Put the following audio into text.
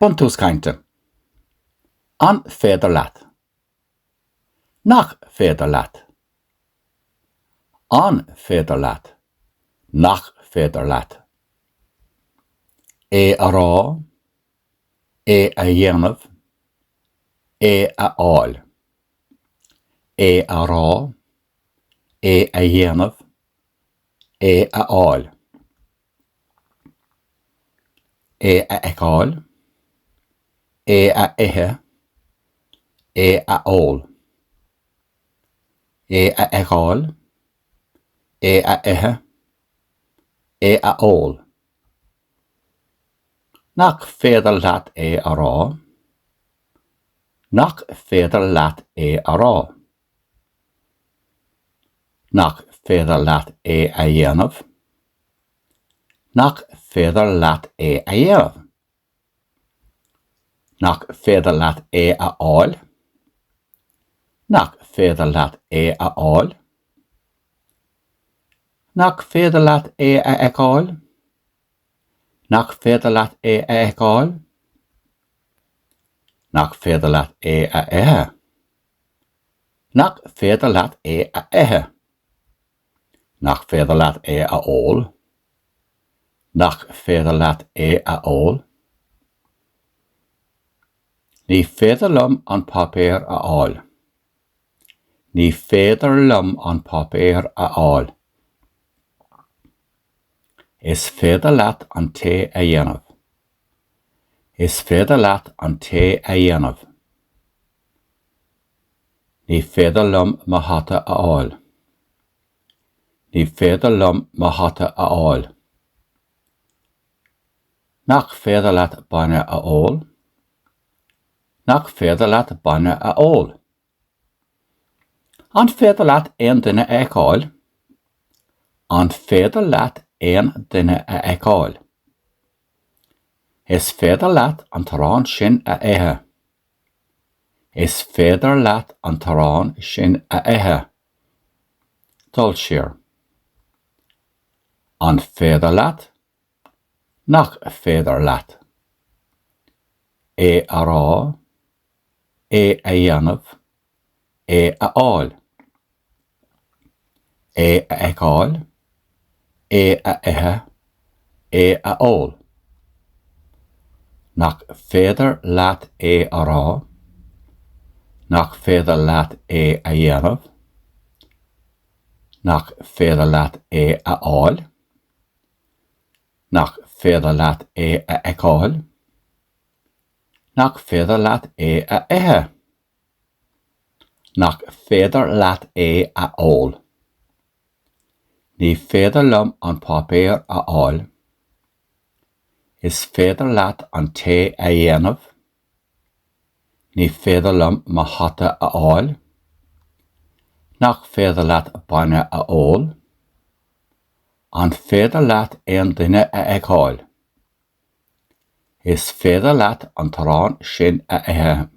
Buntús cainte. An féidir leat? Nach féidir leat? An féidir leat? Nach féidir leat? É a rá. É a dhéanamh. É a fháil. É a rá. É a dhéanamh. É a fháil. É a fheiceáil. É a ithe. É a ól. É a fheiceáil. É a ithe. É a ól. Nach féidir leat é a rá? Nach féidir leat é a rá? Nach féidir leat é a dhéanamh? Nach féidir leat é a dhéanamh? Nach féidir leat é a fháil? Nach féidir leat é a fháil? Nach féidir leat é a fheiceáil? Nach féidir leat é a fheiceáil? Nach féidir leat é a ithe? Nach féidir leat é a ithe? Nach féidir leat é a ól? Nach féidir leat é a ól? Ní féidir liom an páipéar a fháil. Ní féidir liom an páipéar a fháil. Is féidir leat an tae a dhéanamh. Is féidir leat an tae a dhéanamh. Ní féidir liom mo hata a fháil. Ní féidir liom mo hata a fháil. Nach féidir leat bainne a ól? Nach féidir leat bainne a ól? An féidir leat aon duine a fheiceáil? An féidir leat aon duine a fheiceáil? Is féidir leat an t-arán sin a ithe. Is féidir leat an t-arán sin a ithe. Dul siar. An féidir leat? Nach féidir leat. É a rá. É a dhéanamh. É a fháil. É a fheiceáil. É a ithe. É a ól. Nach féidir leat é a rá. Nach féidir leat é a dhéanamh. Nach féidir leat é a fháil. Nach féidir leat é a fheiceáil? Nach féidir leat é a ithe? Nach féidir leat é a ól? Ní féidir liom an páipéar a fháil. Is féidir leat an tae a dhéanamh. Ní féidir liom mo hata a fháil. Nach féidir leat bainne a ól? An féidir leat aon duine a fheiceáil? Is féidir leat an t-arán sin a ithe.